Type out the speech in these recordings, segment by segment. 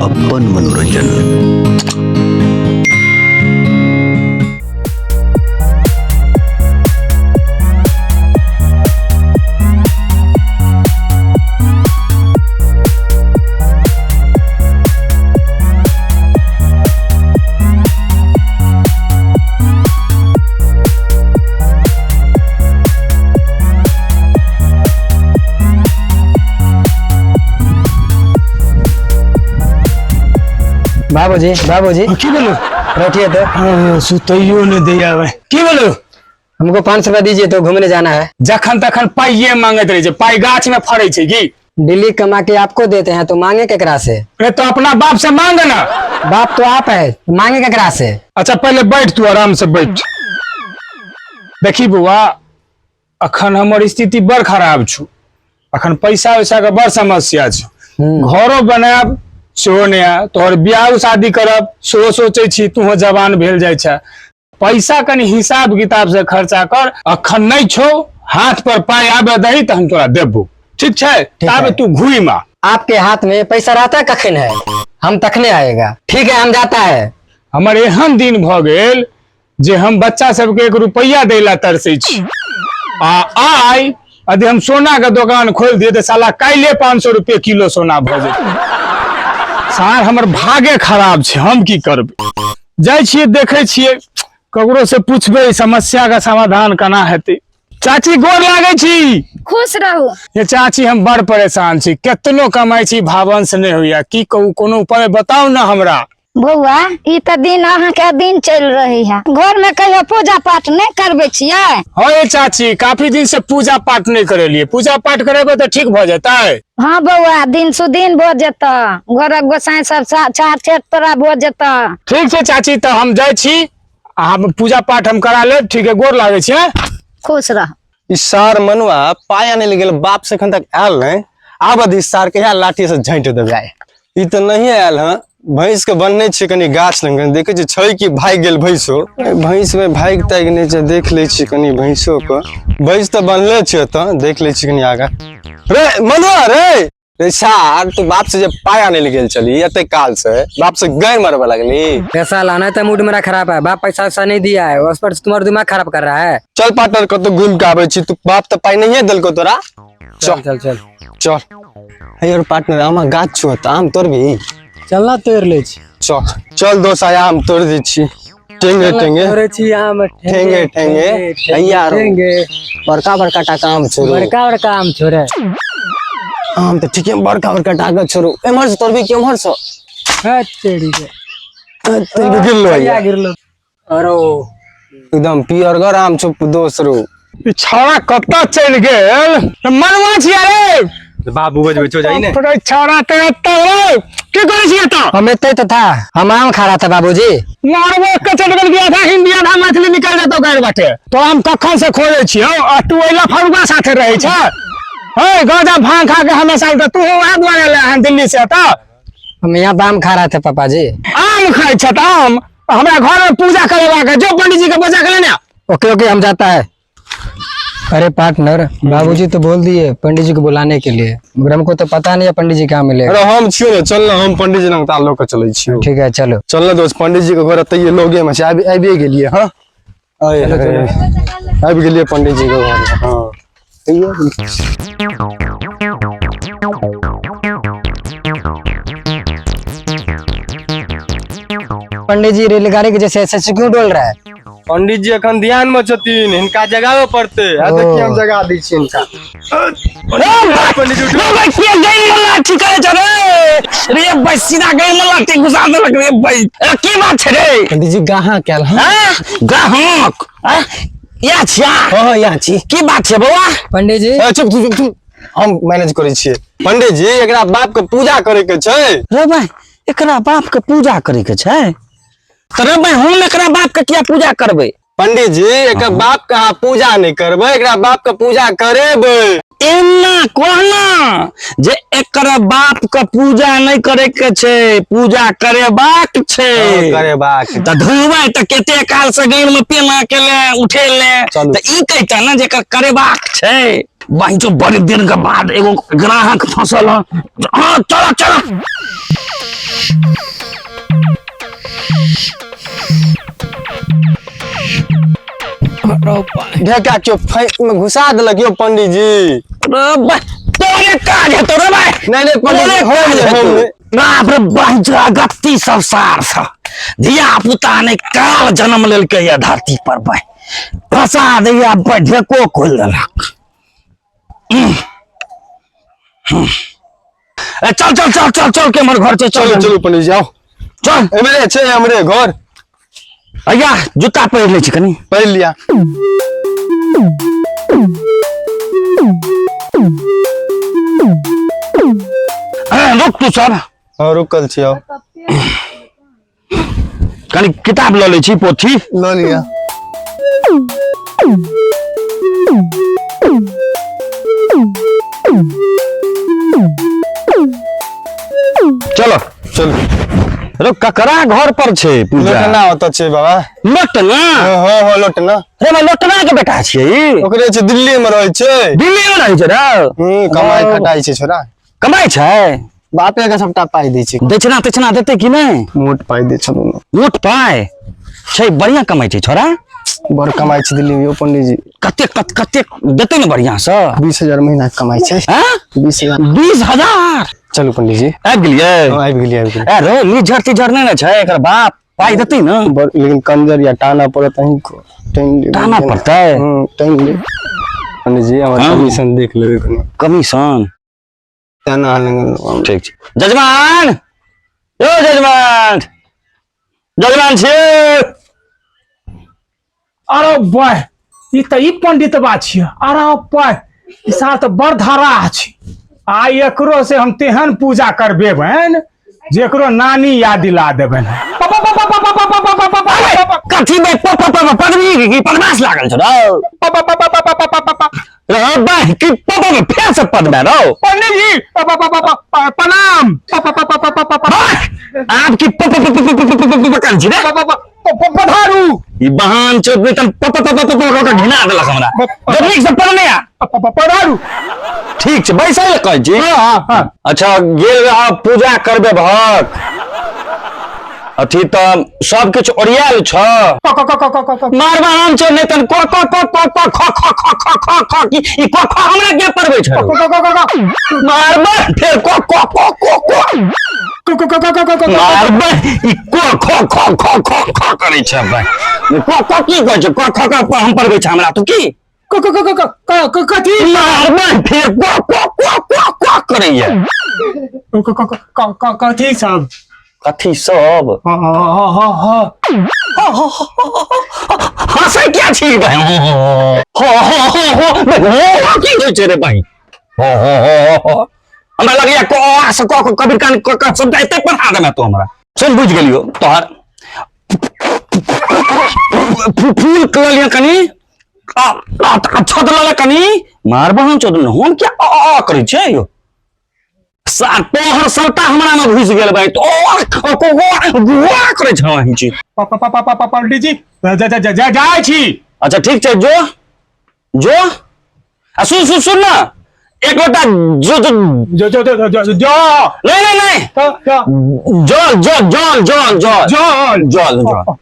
अपन मनोरंजन। बाबूजी, बाबूजी। की बोलो? बैठिए तो। हाँ, सुतैयो नहीं दे आवे। की बोलो? हमको 500 रुपया दीजिए तो घूमने जाना है। जखन तखन पाइये मांगैत रहे छै, पाइ गाछ में फड़ै छै की? डेली कमा के आपको देते हैं तो मांगे केकरा से? अरे तो अपना बाप से मांग ना। बाप तो आप है, मांगे केकरा से? अच्छा पहले बैठ, तू आराम से बैठ। देखी बौआ, अखन हमर स्थिति बड़ खराब छु, अखन पैसा वैसा के बड़ समस्या छु। घरो बनायब सेहो नहि है, तोहर बियाह शादी करब सेहो सोचै छी, तूहो जवान भेल जाइ छै। पैसा कनि हिसाब किताब से खर्चा कर, अखन नहीं छो हाथ पर पाई आबे दही तऽ हम तोरा देबो, ठीक छै? ताबे तू घुइम आ। आपके हाथ में पैसा रहता कखन है, हम तखने आएगा। ठीक है, हम जाता है। हमर एहन दिन भऽ गेल जे हम बच्चा सबके 1 रुपैआ दै ला तरसै छी, आ आइ यदि हम सोना के दोकान खोलि दियै तऽ साला काल्हि 500 रुपये किलो सोना भऽ जेतै। सार हमर भागे खराब छै, हम की करबै? जाइ छियै देखै छियै ककरो से पूछबै समस्या के समाधान केना हेतै। चाची गोर लागै छी। खुश रहू। ये चाची हम बड़ परेशान छी, केतनो कमाइ छी भावंश नहि होइया, की कहू कोनो उपाय बताउ ना हमरा। बौआ ई तऽ दिन अहाँके दिन चलि रही है, घर में कहियो पूजा पाठ नहि करबै छियै? हाँ ये चाची काफी दिन से पूजा पाठ नहि करेलियै, पूजा पाठ करेबै तऽ ठीक भऽ जेतै? हाँ बौआ दिन सुदिन भऽ जेतऽ, घरक गोसाई सब छाट छेट तोरा भऽ जेतऽ। ठीक छै चाची, तऽ हम जाइ छी आ हम पूजा पाठ हम करा लेब। ठीक है, गोर लागै छी। हैं? खुश रह। ई सार मनुआ पाया नहि गेल बाप से एखन तक आयल नहि, आब दी सार के यहाँ लाठी से झाँटि देबै आइ। ई तऽ नहीं आयल हँ, भैंस के बन्हने छियै कनि गाछ लग, कनि देखै छियै छै कि भागि गेल भैंसो। भैंस में भागि तागि नहि छै, देख लै छियै कनि भैंसो के। भैंस तऽ बन्हले छै ओतऽ, देख लै छियै कनि आगाँ। रे मनुआ रे, रे सार तू बाप से जे पाया नहीं गेल चली एते काल से बाप से गैर मरबे लगली। पैसा लाना है तो मूड मेरा खराब है, बाप पैसा वैसा नहीं दिया है, उस पर तुम्हारा दिमाग खराब कर रहा है। चल पार्टनर कतौ घूम के आबै छी, तू बाप तऽ पाई नहीं देलको तोरा। चल चल चल चल। हे यार पार्टनर आमा गाछ छौ तऽ आम तोड़बी? चल ना तोड़ ले छी। चल चल दोस्त आय आम तोड़ दै छी। टेंगे टेंगे तोड़े छी आम, ठेंगे ठेंगे। हैया रो। ठेंगे। बड़का बड़का टाका आम छोड़ू। बड़का बड़का आम छोड़े। आम तऽ ठीके बड़का बड़का टाका छोड़ू। एम्हर से तोड़बी कि एम्हर से? है तेरी के। तेरी गिरलो हैया हैया। गिरलो। अरो एकदम पियरगर आम छौ दोस्त रो। ई छौड़ा कतऽ चलि गेल? मनुआ छियै रे। बाबू बजबै छौ जाइ ने। तोरा छौड़ा तऽ एतऽ रे। की करै छी एतऽ? हम एते तो था, हम आम खा रहा था बाबूजी। मारबो के चलि गेल कि आधा हिंदी आधा मैथिली निकल जेतौ गारि बाटे। तो हम कखन से खोजै छियौ आ तू ओहि फरुआ साथे रहै छ। हे गांजा भांग खा के हमेशा उठे, तू वएह दुआरे एलै हन दिल्ली से एतऽ? हम यहाँ आम खा रहा था पापा जी। आम खाइ छ तऽ आम हमरा घर में पूजा करेबाक है, जो पंडित जी के बजा के लेने आ। ओके ओके हम जाता है। अरे पार्टनर बाबूजी तो बोल दिए पंडित जी को बुलाने के लिए, मगर हमको तो पता नहीं है पंडित जी कहाँ मिलेगा। अरे हम छियो ने, चल ना हम पंडित जी लग तार लऽ के चलै छियो। ठीक है चलो। चल ना दोस्त, पंडित जी के घर एतैये लगे में छै, आबिए गेलिए। हाँ आबि गेलिए पंडित जी के घर। हाँ पंडित जी रेलगाड़ी के जैसे ऐसे क्यों डोल रहा है? पंडित जी अखन ध्यान में छथिन, हिनका जगाबे पड़ते। आ देखिए हम जगा दै छी हिनका। पंडित जी उठू। रे भाई सीधा गई में लाठी घुसा देलक रे भाई। ए, की बात छै रे? पंडित जी गाहा कैल हँ। हैं? ग्राहक हैं? या छिया? हाँ, यहाँ छी। की बात छै बौआ? पंडित जी। ए, चुप, चुप, चुप, हम मैनेज करै छियै। पंडित जी एकरा बाप के पूजा करे के छै। रे भाई एकरा बाप के पूजा करे के छै? तऽ रे भाई हम एकरा बाप के किया पूजा करबै? पंडित जी एकर बाप के अहाँ पूजा नहीं करबै, एकरा बाप के पूजा करेबै। एना कहना जे एकर बाप के पूजा नहीं करे के छै, पूजा करेबाक छै। हाँ, करेबाक। तऽ धोबै तऽ कते काल से गैर में पेना के ले उठे ले, चलू। तऽ ई कहिता ने जे एकर करेबाक छै। बहिन बड़ी दिन के बाद एगो ग्राहक फसल। हाँ चलो चलो। ढेका क्यों फैंक में घुसा देलक यौ पंडित जी। रे बा, तोरे काज हेतौ रे भाई। नहीं नहीं पंडित जी, तोरे हम काज नहीं, हम हेतौ। नहीं। बाप रे बाप, गत्ती सब सार छ धिया पुता ने काल जन्म लेलकै या धरती पर भाई, फंसा दैया ढेको खोलि देलक। ए, चल चल चल चल चल के हमर घर छै, चल। चलू चलू पंडित जी, आओ। चल। एमरे छै हमरे घर। अయ్या जूता पहिर लै छी कनी। पहिर लिया। रुक तू सब। हाँ रुकल छी, आओ। कनी किताब लऽ लै छी, पोथी लऽ लिया। चलो चलू। रो ककरा घर पर छै पूजा? लोटना ओतऽ छै बाबा। लोटना? हाँ हाँ हाँ लोटना। रे भाई, लोटना के बेटा छियै ई? ओकरे छै, दिल्ली में रहै छै। दिल्ली में रहै छै रे? कमाई खटाई छै छोरा। कमाइ छै? बापे के सबटा पाई दै छै। दक्षिणा तक्षिणा देतै कि नहि? मोट पाई दै छै दुनू। मोट पाई छै, बढ़िया कमाइ छै छोरा। बड़ कमाई छै दिल्ली में यौ पंडित जी। कतेक कतेक देतै ने बढ़िया से? 20,000 महीना कमाई छै। हैं? 20,000। 20,000? चलू पंडित जी। आबि गेलियै? हाँ, आबि गेलियै, आबि गेलियै। ए रे, निझर तिझर नहि ने छै? एकर बाप पाई देतै ने? बड़, लेकिन कंजर या टाना पड़त अहीं को। टांगि लेबै। टाना पड़तै? टांगि लेबै पंडित जी, हमर हाँ। कमीशन देख लेबै कनी। कमीशन? टाना हल। ठीक छै। जजमान, यौ जजमान, जजमान छियै? अरे बाय, ई तऽ ई पंडितबा छियै। अरे बाय, ई सार तऽ बड़ धरा छै। आ एकरो से हम तेहन पूजा करबेबनि जे एकरो नानी याद दिला देबनि। कथी बे प प प पदवी की पदमाश लागल छौ रौ? रे बाय, की प प फेर से पदमे रौ? पंडित जी प्रणाम। बाय, आब की प प प प प प प कर छी रे? पधारू। ई बहान चौक में तन प प प प प क घिना देलक हमरा। जब नीक से पढ़ने आ। पधारू। ठीक छै, बैसै लए कहै छी। हाँ हाँ। अच्छा, गेल रह पूजा करबे भक अथी तऽ सब किछु ओरियाल छ? क क क क क क। मारबा हम छौ नहि तन क क क क क ख ख ख ख ख ख की ई क ख हमरा के पढ़बै छै? क क क क। मारबा फेर क क क क क क क क क क क। मारबा, ई क ख ख ख ख ख करै छै भाइ। क क की कहै छै? क ख क हम पढ़बै छै हमरा तू की क क क क क क कथी? मारबा फेर क क क क क करैया। क क क क क कथी सब? कथी सब? हाँ हाँ हाँ हाँ। हंसै किया छी भाइ? हो हो हो हो हो हो, की होइ छै रे भाइ? हो हो हो हो, हमरा लगैया क आ से क क कबीर कान क क सबटा एते पढ़ा देमे तू हमरा। सुन, बुझि गेलियो तोहर। फूल लऽ लिअ कनी, छत लऽ ले कनी। मारबह हम चौधरी, हम क्या अ अ करै छियै यौ? तोहर सबटा हमरा में घुसि गेल भाइ, तो गुआ करै छौ अहीं छी। पंडित जी, जा जाइ छी। अच्छा ठीक छै, जो जो। आ सुन सुन सुन ना, एक लोटा जो जो जो जो जो जो जो। नहीं नहीं नहीं, जल जल जल जल जल जल जल जल।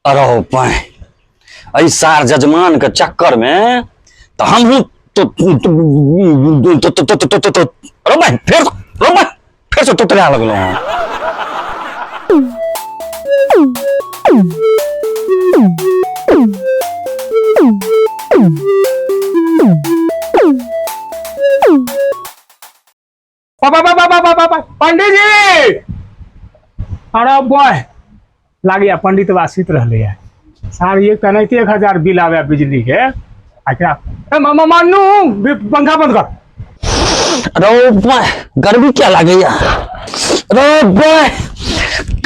अरे पाए, एहि सार जजमान के चक्कर में तो हमहूँ तो तो अरे भाई, फेर रो भाई, फेर से तोतला लगलहुँ हम। पंडित जी, अरे बॉय, लागैया पंडित बा सुति रहलैया सार। एक एनाहिते 1000 बिल आबै बिजली के। आ एकरा ए मामा मानू, पंखा बंद कर। अरे बॉय, गर्मी क्या लागैया रे बॉय?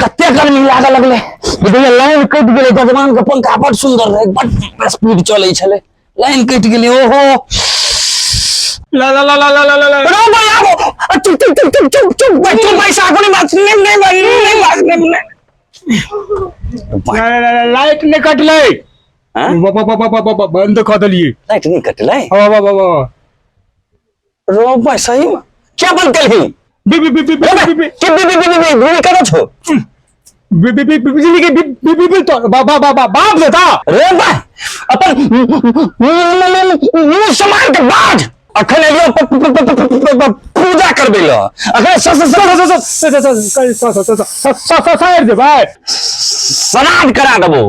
कते गर्मी लागऽ लगलै बुझलियै। लाइन कटि गेलै। जजमान के पंखा बड़ सुंदर रहै, बड़ स्पीड चलै छलै, लाइन कटि गेलै। ओहो। ला ला ला ला ला ला ला। रो भाई, आबो। चुप चुप चुप चुप चुप चुप भाई, चुप भाई, साहब नहीं बात नहीं नहीं भाई, नहीं बात नहीं नहीं। लाइट नहीं कटलै। हाँ? बंद कऽ देलियै। लाइट नहीं कटलै? हाँ हाँ हाँ। रो भाई, सही में क्या बंद केलही? बी बी बी बी रो बी भाई, बी बी। की बी बी बी बी बी करै छौ? बिजली के बिल तो बाप देता। रे भाई अपन मुंह संभाल के बाज। अखन एलियो पूजा करबै ल, अखन सर देबै, श्राद्ध करा देबो।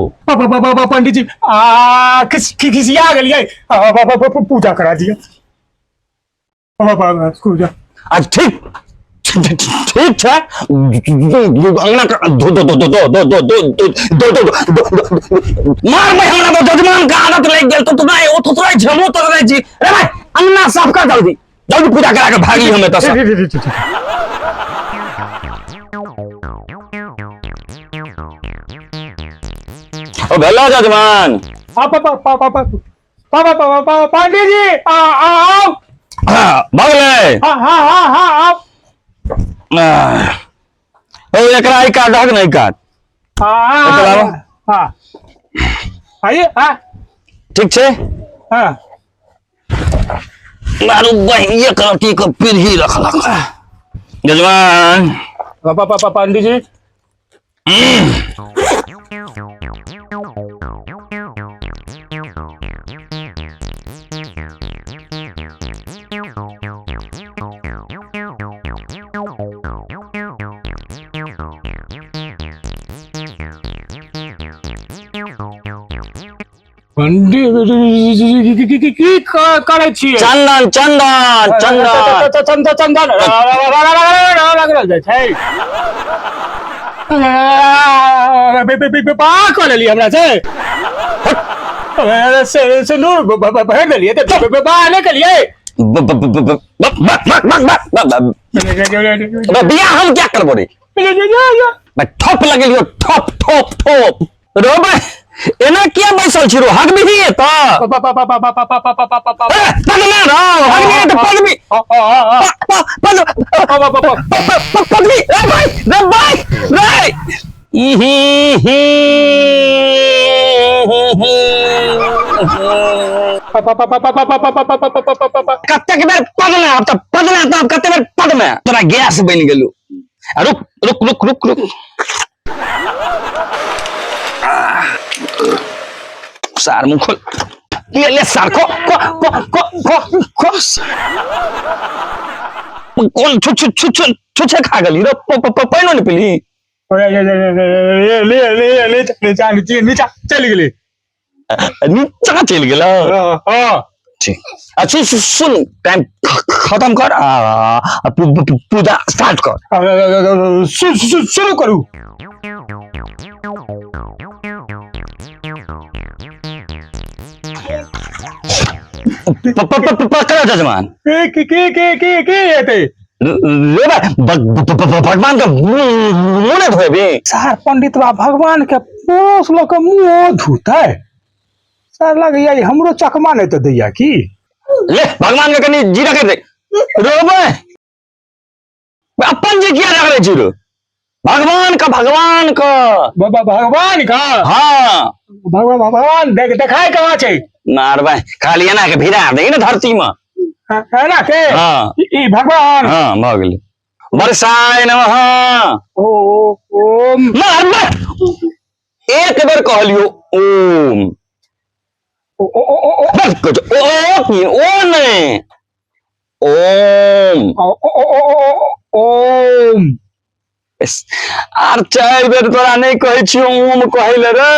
पंडित जी आ खिसिया गेलियै, पूजा करा दिअ, पूजा। आ ठीक ठीक छै, अंगना धो धो धो धो धो धो धो धो धो धो मार भाई, हमरा तो जजमान के आदत लागि गेल। तो तोरा ओ थोतराइ छै, हमहूँ तोतराइ छी। रे भाई अंगना साफ कर, जल्दी जल्दी पूजा करा के भागी हम एतऽ से। ओ भेलो जजमान। पंडित जी आओ। भऽ गेलै? हाँ हाँ हाँ हाँ आओ। ओ एकरा ई काट दहक, नहि काट। हाँ हाँ आइए। हाँ ठीक छै। हाँ मारू बहिन, एक रत्ती के पीढ़ी रखलक जजमान। पंडित जी पंडित की करै छियै? चंदन चंदन चंदन चंदन चंदन लागल जाइ छै, कऽ लेलियै हमरा से सिन्दूर भरि देलियै तऽ नहि केलियै। बियाह हम क्या करबो रे? ठोप लगेलियो, ठोप ठोप ठोप। रो बे, एना किया बैसल छी रो? हगबिही एतऽ? पदमे रो, हगबिही तऽ पदमी पदमी। रे भाई, रे भाई, रे इही ही। कतेक बेर पदमे, आब तऽ पदमे, तऽ आब कतेक बेर पदमे, तोरा गैस बनि गेलौ। रुक रुक रुक रुक रुक, सार मुँह खोल, ले ले सार, खो खो खो खो खो खो। कोन छु छु छु छु छुछे खा गेली रे? पानिओ नहि पीली? नीचा चलि गेली। नीचा चलि गेल। हाँ ठीक। अच्छा सुन, टाइम खत्म कर आ पूजा स्टार्ट कर। शुरू करू। पकड़ा जजमान। की की की की की हेतै रे भगवान के मुँह नहि धोएबी? सार पंडित बा भगवान के पोस लऽ के मुँह धोतै? सर लगैया हमरो चकमा नहि तऽ दैया की। ले भगवान के कनि जीरा कर दे। रोबे अपन जे किया रगड़ै छी रो? भगवान का, भगवान का, भगवान का। हाँ भगवान भगवान देखाय कहाँ छै? मारबै खाली एना के भिड़ा दे ने धरती में एना के। हाँ ई भगवान। हाँ भऽ गेलै। वर्षाय नमः। ओ ओम। मारबै, एक बेर कहलियो ओम। ओ ओ ओ ओ बस ओ ओ की ओ नहि, ओम। ओ ओ ओ ओम। आर 4 बेर तोरा नहि कहै छियौ ओम कहै ले रे,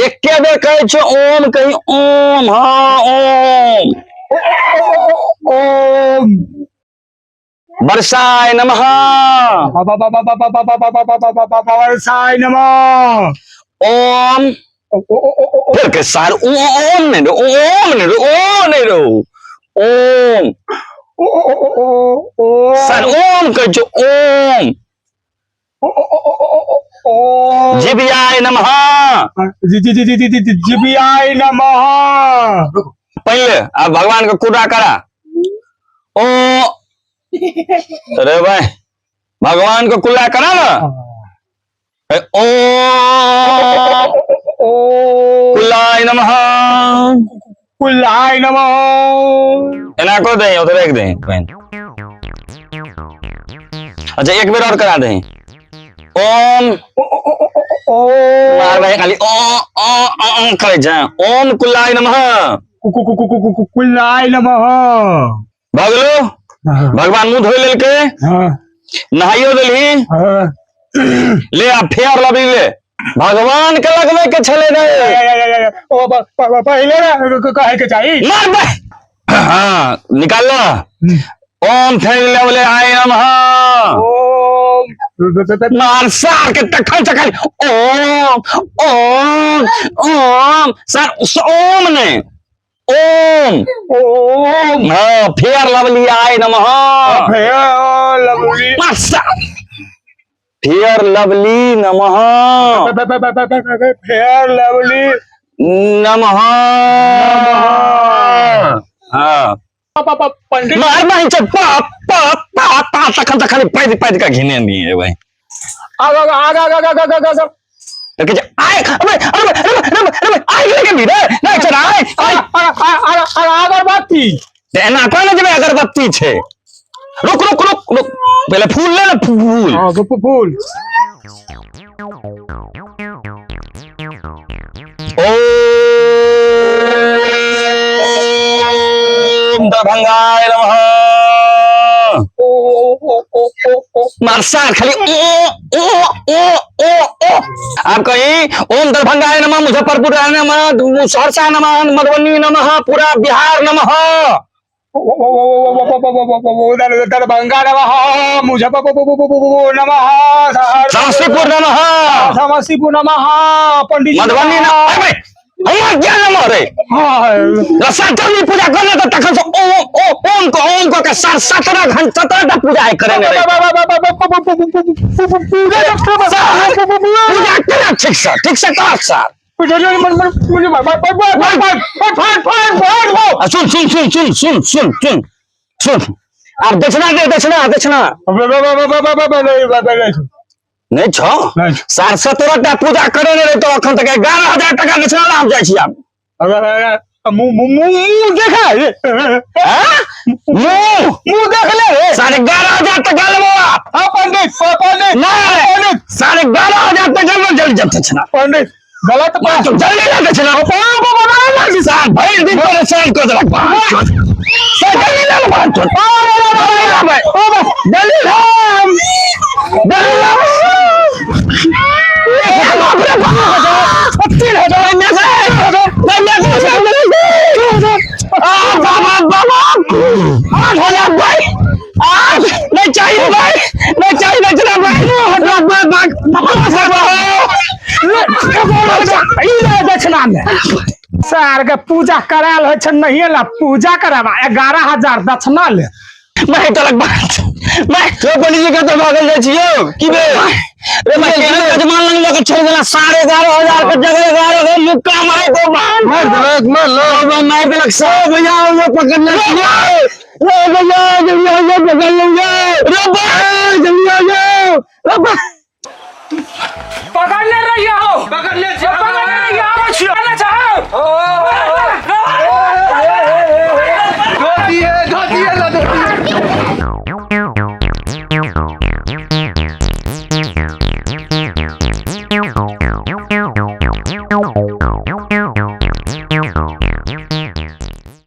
एके बेर कहै छियौ ओम, कही ओम। हाँ ओम ओम। वर्षाय नमः। वर्षाय नमः। ओम फिर के सार ओम नहीं रो, ओम नहीं रो, ओ नहीं रो, ओम। सर ओम कहै छियौ ओम। जीवियाय नमः। जी जी जी जी जी जी जीवियाय नमः। पहले अब भगवान के कूड़ा करा। ओ अरे भाई भगवान को कुल्ला करा ना। ओ कुल्लाय नमः। कुल्लाय नमः। एना को दे, उधर एक दे। अच्छा एक बेर और करा दे। ओम मार भाई खाली ओ ओ ओ ओ करै छै। ओम कुल्लाय नमः। कुल्लाय नमः। भऽ गेलो। भगवान मुंह धोइ लेलकै। हाँ। नहाइयो देलही। हाँ। ले आ फेर लबी ले भगवान के लगबै के छलै रे। ओ पहिले ने कहे के चाही। मार बे। हाँ निकाल लो। ओम फेर ले आय नमः। ओम मार सार के तखन तखन ओम ओम ओम सर ओम ने ओम ओम। हाँ फेर लवली आय नमः। फेर लवली। मार सार फेर लवली नमः। फेर लवली नमः। हाँ पंडित मार नहीं चल पा पा पा पा तखन तखन पैद पैद का घिने नहीं है भाई। आगा आगा आगा आगा आगा आगा तो कहै छै, आय अबे अबे अबे अबे अबे आय लगे भी रे नहीं चल आय आय अगरबत्ती। ते एना कोना जेबै अगरबत्ती छै। रुक रुक रुक रुक पहिले फूल ले ने फूल। हाँ फूल। ओम दरभंगाय नमः। ओ ओ ओ ओ ओ मारसा खाली ओ ओ ओ ओ ओ। आप कहीं ओम दरभंगाय नमः मुजफ्फरपुर नमः सहरसा नमः मधुबनी नमः पूरा बिहार नमः। दरभंगा नमः मुजफ्फरपुर नमः समस्तीपुर नमः समस्तीपुर नमः पंडित मधुबनी नमः। हमरा क्या नमः रे रसा जल्दी पूजा कर ले तो तखन से ओम ओम ओम को ओम को के सात 17 घंटा 17 टा पूजा करे ने रे। पूजा केना ठीक से कर सर। सुन सुन सुन सुन सुन सुन सुन सुन आब दक्षिणा दे दक्षिणा दक्षिणा नहीं छो 17 टा पूजा करे ने रे तो अखन तक 11,000 टका दक्षिणा लाभ जाइ छी आब। मुंह देखा मुंह मुंह देख ले रे। 11,500 टका लेबो आप। हाँ पंडित पंडित नहीं 11,500 टका लेबो जल्दी जब दक्षिणा पंडित गलत बात जल्दी ला दक्षिणा सार भरि दिन परेशान कर देलक सर जल्दी ला बात जल्दी ला जल्दी ला। 3,000 8,000 भाई 8 नहीं चाहिए भाई नहीं चाहिए दक्षिणा भाई। दक्षिणा में सर के पूजा करायल होइ छै नहीं ला पूजा कराबा 11,000 दक्षिणा ले। मैं तो लग बात मैं तो पंडित जी कतऽ भागल जाइ छी यौ की भेल रे मैं केहन यजमान लग लऽ के छोड़ि देला 11,500 के जगह 11 गो मुक्का मारि दो मारि देलक मार लो मारि देलक सब भैया हमरा पकड़ने रे भैया जल्दी आ जाओ पकड़ लेंगे रे भाई जल्दी आ जाओ रे भाई। पकड़ ले रही हो पकड़ ले पकड़ ले रही हो छियो ना चाहो।